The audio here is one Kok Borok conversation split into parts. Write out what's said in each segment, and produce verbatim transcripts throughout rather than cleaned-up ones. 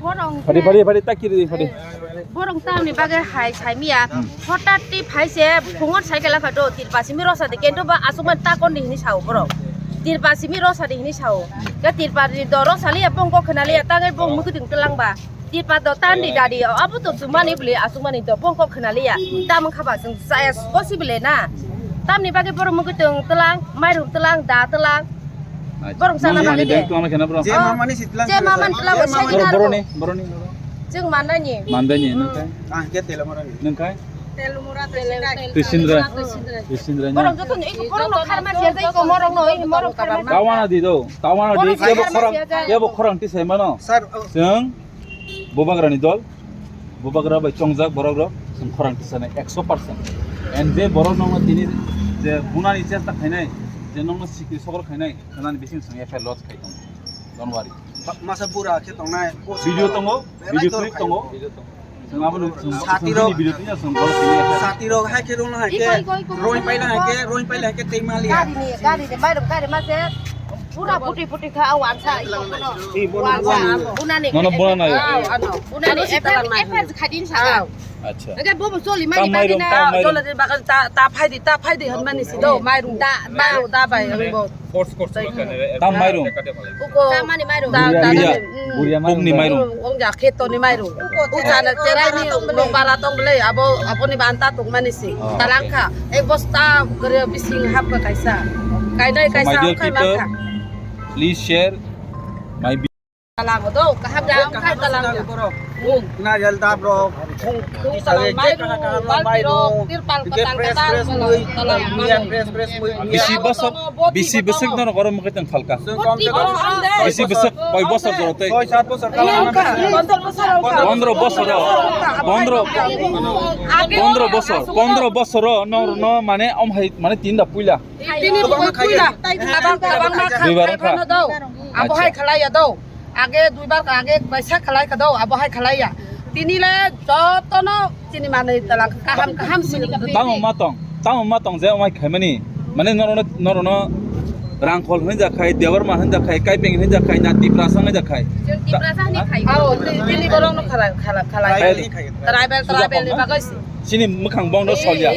Phadi, phadi, phadi, ta kiri, phadi. Borok tamni bagwi hai saimiya. Hotat ti phai se phungon cycle kha do, tirpa simi rosa de, kento ba asukman ta kon di hini sao borok. Tirpa simi rosa de hini sao. Ke tirpa di do rosa liya, bongko khna liya, ta ngai bong mukuding telang ba. Tirpa do tan di dadi, abu to jumani bli asukmani do, bongko khna liya. Tamang khaba sung saya bosi bile na. Tamni bagwi borok mukuding telang, mairum telang, da telang. Borok sana mani de. Tuang kena bro. Je mamani sitlang. Je mamani telang, je sai mamani. Bro, bro ni, bro ni. Jeng mandani. Mandani, nengkai. Ah, ke telo morani. Nengkai. Telo mora, telo. Tisindra. Tisindra. Tisindra nya. Borok joto ni, borok no kharma siya, iko morok no, iko morok kharma siya. Tawana di do. Tawana di. Kebo khorang, kebo khorang tisai mano. Sir, oh. Jeng. Bubagrani dol, bubagra bai chongjak borok rok, chwng khorang tisanai ekso percent. And je borok nokno tini je bunani chesta khainai, je nokno sikri sokor khainai, khnani bising chwng F I R lodge khai tongo. Don't worry. Masa bura khe tongnai. Video tongo, video clip tongo. Chwng abono chwng, chwng video tini chwng borok tini F I R. Satirok hai khe rung hai khe, roi paila hai khe, roi paila hai khe tei mali. Gari ni, gari ni, mairum, gari ma se. Pura puti puti kha, aw, ansa, iko kono. Aw, ansa, bunani. Nono bunani. Aw, ano, bunani, efer, efer khadin sa. Aw. Acha. Ege bobo soli mani bagina. Aw, jole de bagan ta, ta phai di, ta phai di, hon mani si do, mairum. Da, mairum, da bai, ang bo. Force, force. Tam mairum. Uko. Ta mani mairum. Da, da, Buria, da, Buria. Mm. Pokni mairum. Ong ja kheto ni mairum. Uko, uko, chana cherai ni, nong bara tong bele, abo, abo ni banta tong mani si. Oh, okay. Talangkha. Ek bosta gare bising hap ka kaisa. Kainai kaisa. So, my dear people, please share my video. Talang do, kaham jang khai talang. Nariyal dap rok, thung, thung talang, mairum, balti rok, tirpal katal katal, talang. Bisi bosor, bisi bosor no goro mukhe tang khalka. Bisi bosor, koi bosor jorote. Soi sat bosor kalang. Pondro bosor, pondro, pondro bosor, pondro bosor no, no mane om hai mane tinda puila. Tini puila, tabang tabang ma kha, duibar kha. Abo hai khalai ya do. Age duibar kha, age baisa khalai kha do, abo hai khalai ya. Tini le jotono chini manwi talang kaham kaham sini. Tamo ma tong, tamo ma tong je omai khaimani. Mane norono, norono Rangkhol hinwi jakhai, Debarma hinwi jakhai, Kaipeng hinwi jakhai, na Tiprasa hinwi jakhai. Tiprasa hinwi khai. Aw, tini borok no khala khala khalai. Tribal, tribal ni bagwi. Chini mwkhang bong no solya.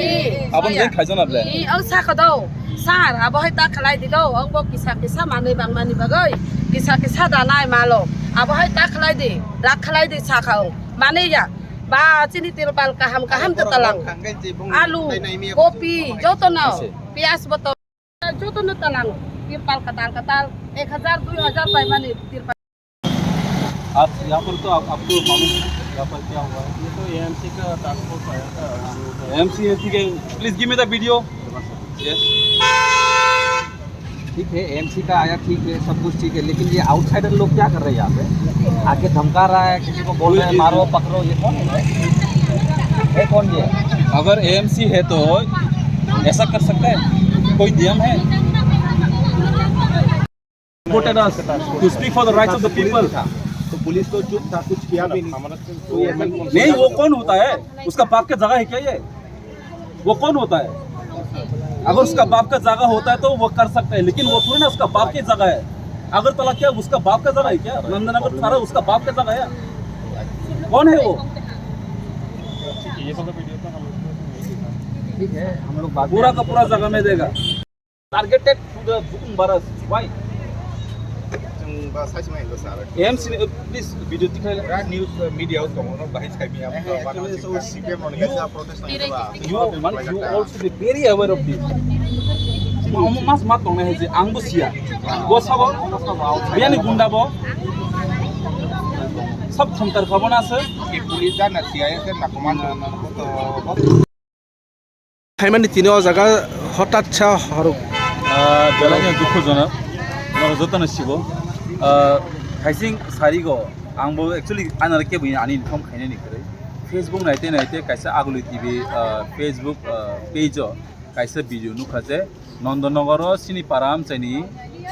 Aboni jeng khaijana ble. Ang sakha do. Sir, abo hai ta khalai di do. Ang bo kisa kisa manwi bang mani bagwi. Kisa kisa da nai malo. Abo hai ta khalai di. Rak khalai di sakha ang. Mani ya. Ba chini tirpal kaham kaham ta talang. Alu, kopi, joto no. Piyaj boto. Joto no talang. Tirpal katal katal. Ek hajar, dui hajar pai mani tirpal. आप यहाँ पर तो आप, आपको मालूम है यहाँ पर क्या हुआ है? ये तो एएमसी का टास्क फोर्स आया था। एएमसी है, ठीक है। Please give me the video. Yes. ठीक है, एएमसी का आया, ठीक है, सब कुछ ठीक है, लेकिन ये आउटसाइडर लोग क्या कर रहे हैं यहाँ पे? आके धमका रहा है, किसी को बोल रहे हैं, "मारो, पकड़ो", ये कौन है? ये कौन ये? अगर एएमसी है तो ऐसा कर सकता है? कोई नियम है? Voted us to speak for the rights of the people. तो पुलिस तो चुप था, कुछ किया भी नहीं। नहीं, वो कौन होता है? उसका बाप का जगह है क्या ये? वो कौन होता है? अगर उसका बाप का जगह होता है तो वो कर सकता है, लेकिन वो थोड़ी ना उसका बाप की जगह है। अगरतला क्या उसका बाप का जगह है क्या? नंदनगर सारा उसका बाप का जगह है? कौन है वो? ठीक है, हम लोग बात पूरा का पूरा जगह में देगा। Targeted to the Bukung Baras. Why? Chwng ba sai sima hingo sir. A M C ni, uh, please, video tikhlai. Ra news, uh, media o tongo, no bahai sai mi am. Eh, eh, actually, so C P M roni kaisa protest nang ba. You, man, you all should be very aware of this. Ma, omo mas ma tongnai hai je, ang bo siya. Bo sabo, biyani gunda bo. Sab thumtar khabo na se. Ki police da na C I S na command na, na, na, Phaimani tini o jaga hotat sa horok. Ah, belai no dukhojonok, norok jotono sibo. Ah, thaising sarigo, ang bo actually anare kebo ani inform khainani kwrwi. Facebook naite naite kaisa Aguli T V, ah, Facebook, ah, page o kaisa video nukha je, Nondonogoro chini para amchaini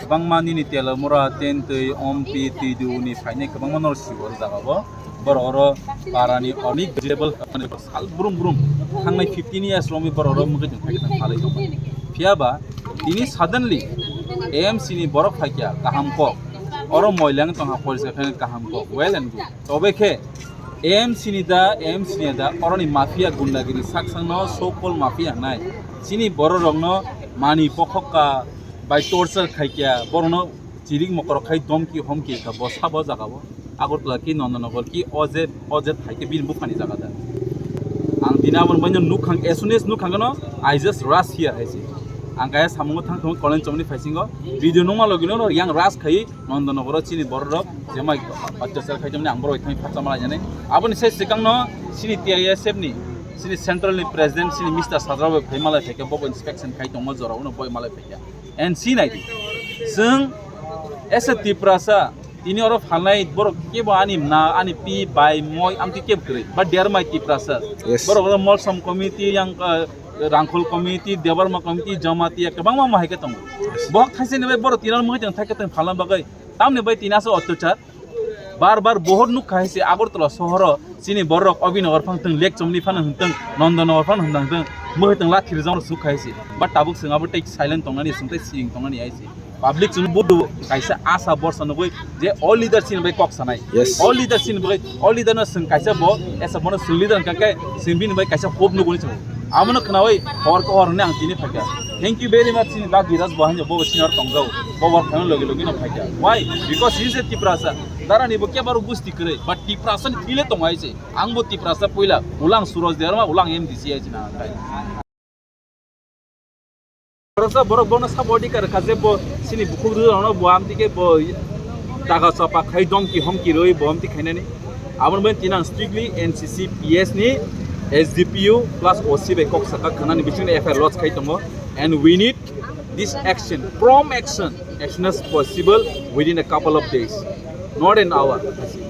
kwbangma nini telo mura, tentwi, ompi, twidu ni phainai kwbangma norok sibo o jaga o. Borok oro parani onek vegetable sal brum brum thangnai fifteen years romwi borok oro mungkhe tong thangkhe tong phalwi tongkha. Phiya ba tini suddenly A M C ni borok phaikha kaham kok. Oro moilang tongha, poriskar khe kaham kok, well and good. Tobe khe A M C ni da, A M C ni da, oroni mafia gundagiri saksangno so called mafia hnai. Chini bororokno mani pokhokka bai torture khaikya, borokno chirik mokorok khai domki homki kha bo sabo jagao. Agartala ki Nandanagar ki O Z, O Z hai khe bini buphani jaga da. Ang tini aboni baino nukhang, as soon as nukhang no, I just rush here hai se. Ang kaya samungo thang thang Kollen chomni phaisingo, video nungma logino yang rush khai Nandanagar o chini bororok jemai atyachar khai tongmani ang borok thang phatsa malai jani. Aboni sai sikang no chini T I S F ni, chini central ni president, chini Mister Sajra bai phai malai phaikha, bobo inspection khai tongma jora uno boi malai phaikha. And si nai di. Chwng as a Tiprasa, tini oro phalnai borok kebo ani na, ani pi, bai, moi, amtwi kebo kwrwi. But they are my Tiprasa. Yes. Borok oro Molsom community, yang, uh, Rangkhol community, Debbarma community, Jamatia, kwbangma ma hai khe tongo. Yes. Bohok thaisani bai borok tini oro mui tong thai khe tong phalna bagwi. Tamni bai tini aso otyachar. Bar bar bohor nuk khai se Agartala sohoro chini borok Abhinagar phang thung, Lake Chomni phano hwn thung, Nandanagar phano hwn thung, mui tong lathi rijang rok suk khai se. But tabuk chwng abo tei silent tongnani, chwng tei siring tongnani hai se. Public chwng budu kaisa asa borsa nugui je all leader chini bai kok sanai. Yes. All leader chini bai, all leader no chwng kaisa bo, esa bono chwng leader hwnkha khe chwng bini bai kaisa hope nuguni chwng. Abono khnaui hor ko hor hwnwi ang tini phaikha. Thank you very much chini Dagiraj bo haino bo senior tongjao. Bo work phano logi logi no phaikha. Why? Because he is a Tiprasa. Darani bo kebaro busti kwrwi. But Tiprasa ni thile tongo hai se. Ang bo Tiprasa puila. Ulang Suraj Debbarma, ulang M D C hai se na. Boroksa borok bono sabo adhikar kha je bo chini bukhuk rwrwno bo amtwi khe bo daga chapa khai domki homki rwi bo amtwi khainani. Aboni bagwi tini ang strictly N C C P S ni S D P O plus O C bai kok saka khanani bisingni F I R lodge khai tongo. And we need this action, prompt action, as soon as possible within a couple of days, not an hour,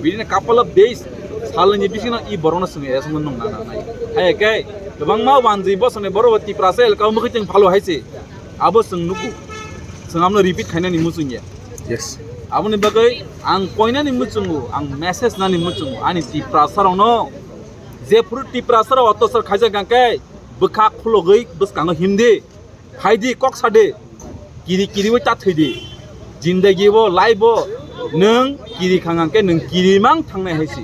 within a couple of days. Salni bisingno i borokno chwng arrest nung nang nai. Hai khe kwbangma wanjwi bosongni borok Tiprasa elka mukhuitwng phalo hai se. Abo chwng nugo. Chwng amno repeat khainani muchungya. Yes. Aboni bagwi ang koinani muchungo, ang message nani muchungo, ani Tiprasa rokno je phuru Tiprasa rok otyachar khaijak khe bwkha khulogwi bwskango himdi. Phaidi, kok sadi. Kiri kiriwi ta thwidi. Jindagi bo, life bo, nwng kiri khang hwnkhe nwng kiri mang thangnai hai se.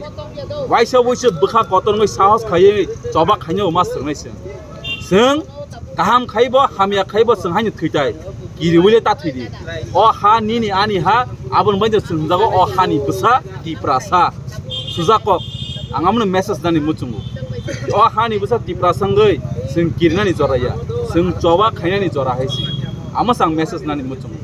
Waisa waisa bwkha kotor wngwi sahos khaiwi choba khainai ma swrwngnai se. Chwng kaham khaibo, hamya khaibo chwng haino thwitai. Kiriwi le ta thwidi. O ha nini ani ha, aboni bagwi chwng hwnjago o hani bwsa Tiprasa. Sujakok, ang amoni message nani muchungo. O hani bwsa Tiprasa wngwi chwng kirinani jora ya, chwng choba khainani jora hai se. Amo se ang message nani muchungo.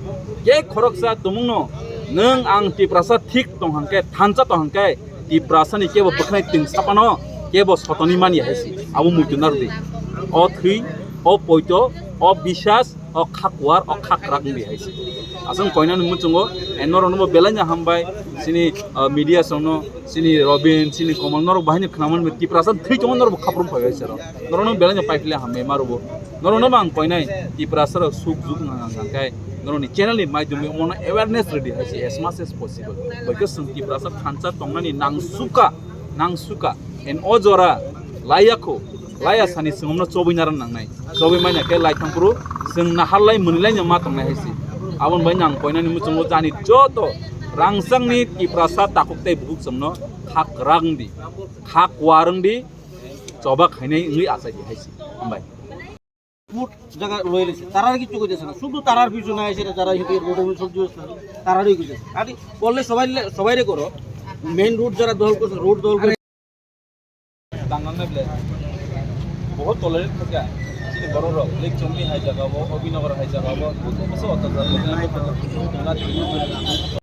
Ke khoroksa tumungno nwng ang Tiprasa thik tong hwnkhe, thansa tong hwnkhe, Tiprasani kebo bwkhnai twng sapano kebo sotoni mani hai se. Abo muitu narwdi. O thwi, o poito, o biswas, o kha kuar, o kha kwrak wngdi hai se. Aswk koinani muchungo, eh, norokno bo belai no hambai, chini, ah, media songno, chini Robin, chini Komal, norok bahai no khwnamani Tiprasa thwi tongo, norok bo khaprum phai hai se rok. Norokno belai no paiphle hambai ma rwbo. Norokno bo ang koinai Tiprasa rok suk juk nang ang khe, norokni channel ni maidumi omono awareness rwdi hai se as much as possible. Bai khe chwng Tiprasa thansa tongnani nang suka, nang suka. En o jora laiya kho, laiya sani chwngno chobwi naran nangnai. Chobwi maina khe lai thangphuru chwng naharlai mwnwilai no ma tongnai hai se. Aboni bai nang koinani muchungo jani joto rangchakni Tiprasa takhuk tei bukhuk chwngno kha kwrak wngdi, kha kuar wngdi, choba khainai wngwi achaidi hai se. Hambai. Road jaga loyal ase, tarar kichu koite ase na, sudhu tarar pichu nai ase, tarar hiti road sudhu tarar hi koite. Adi kolle sobai le, sobai re koro, main road jara dohol korse, road dohol korse. Dangang na ble, bahut tolerate khaja, chini borok rok, Lake Chomni hai jaga bo, Abhinagar hai jaga bo, bahut masa otta jaga bo.